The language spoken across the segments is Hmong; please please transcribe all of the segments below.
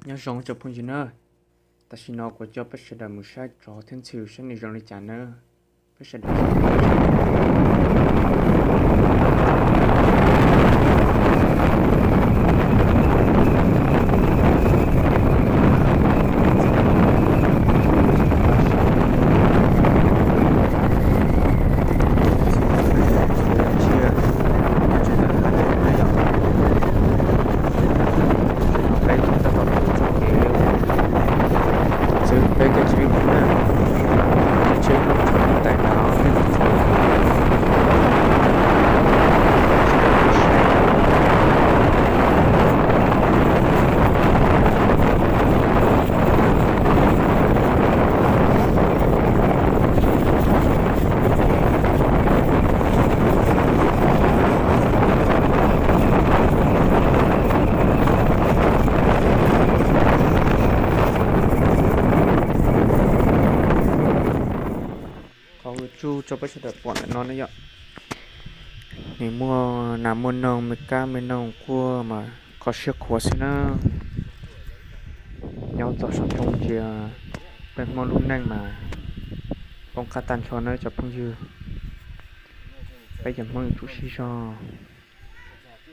Nyob zoo cov phooj ywg na, tam sim no kuv coj peb sawv daws mus saib tsov thiab ntxhw saib nws zoo li cas na. Peb sawv daws Xwb peb koj tsis vib pum na, tsheb Hmoob tshov tais no nej tsis txawj. Qhov tsuj tso peb sawv daws pom ntawm no ne yom, nws muaj nas muaj noog me kab me noog quaj mas kho siab khuav xwb na. Nyob txog saum roob ntsia peb Hmoob lub neej mas poob qab tag nrho na cov phooj ywg. Peb cov Hmoob yuav tsum sib zog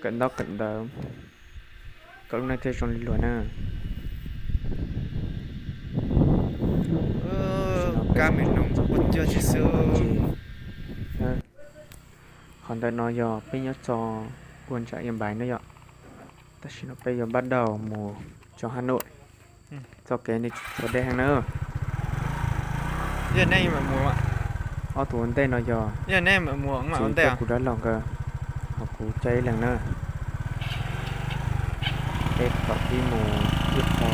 kawm ntaub kawm ntawv kom lub neej thiaj zoo li luag na. Kab me noog quaj cuag tib si. Qhov ntawm no yog peb nyob txog ua ntsam Ia Npais na yom. Tam sim no peb yuav npaj daus mus txog Has Nuj, txoj kev ne tshuav deb heev na. Ob tug ua ntej no yog kuv dab laug nkawd, ho kuv coj ib leeg na. Peb tom tib mus ib qho,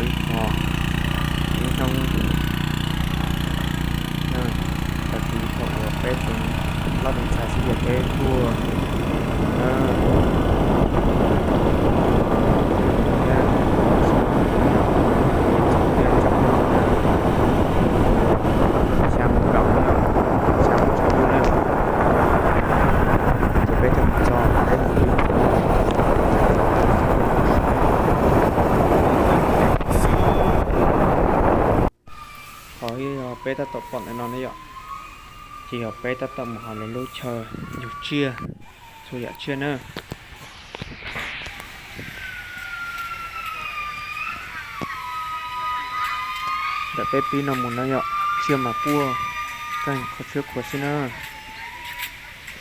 ib qho, ib hnub. Tag kis thaum uas peb tseem loj tus ntxhais xwb ces peb tuaj na. Xya mus kaum na, xya mus tsaus ntuj na. Ces peb thiaj mus txog peb mus. Qhov yog peb tab tom pom ntawm no ne yom, ces yog peb tab tom mus hauv lawv lub chaw yug tsiaj, txhua yam tsiaj na. Ntawm peb pib no mus no yom, tsiaj mas quaj kheej kho siab khuav xwb na.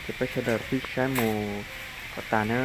Ces peb sawv daws pib saib mus kom tas na.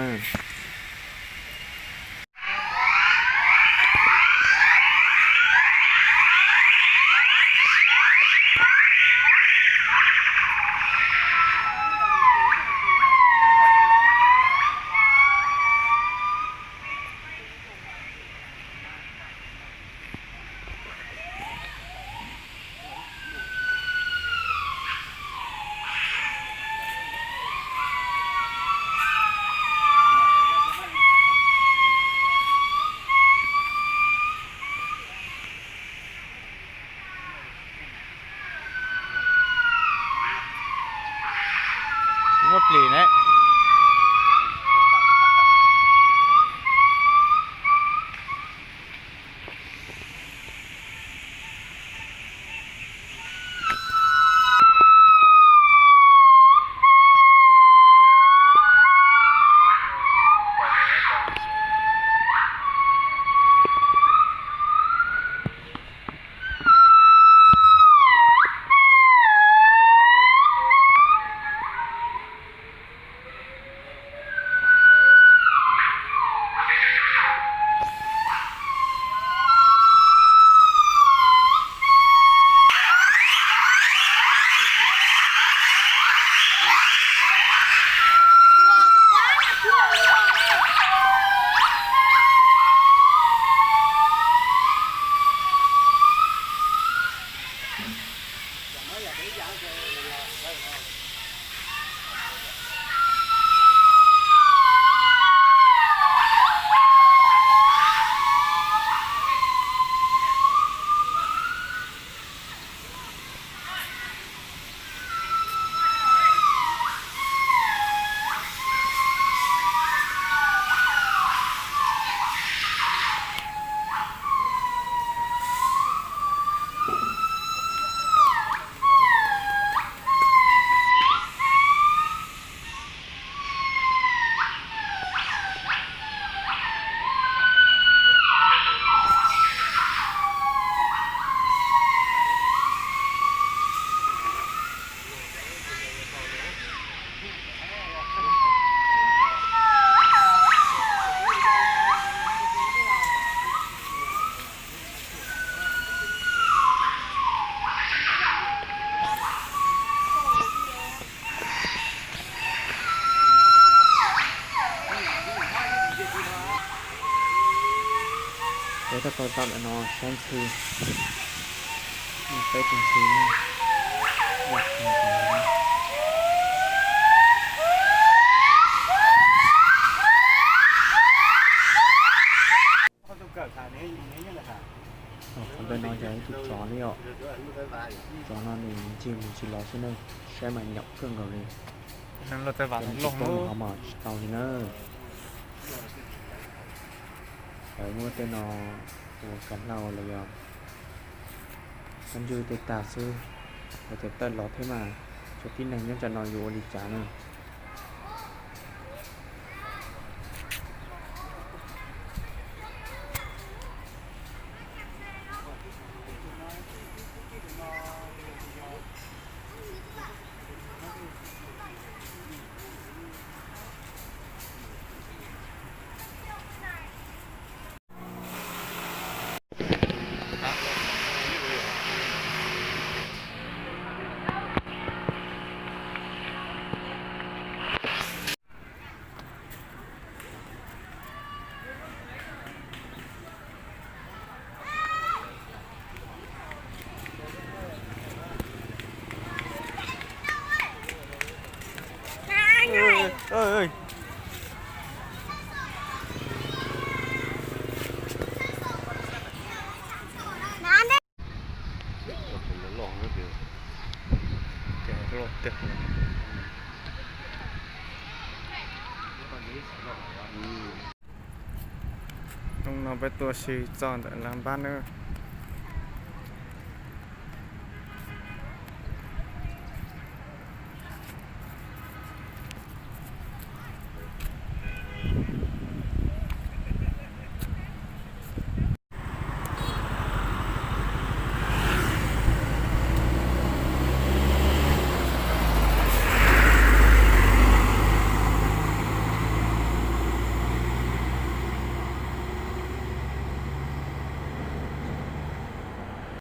Peb rov qab tau ntawm no saib ntxhw, peb tus ntxhw no. Qhov ntawm no yog ib tug tsov li os. Tsov no nws ncig mus tsis los xwb na, saib mas nyaum kawg nkaus li. Cov tsis paub nws ho mas tsis tau li na. Lawv muab tej no ua kav hlau los yog pab ntswj tej tag xwb, lawv txawm tawm los thiab mas, cov tib neeg nyob tsam no yuav ua li cas na. Hnub no peb tuaj si txog ntawm laj npab na.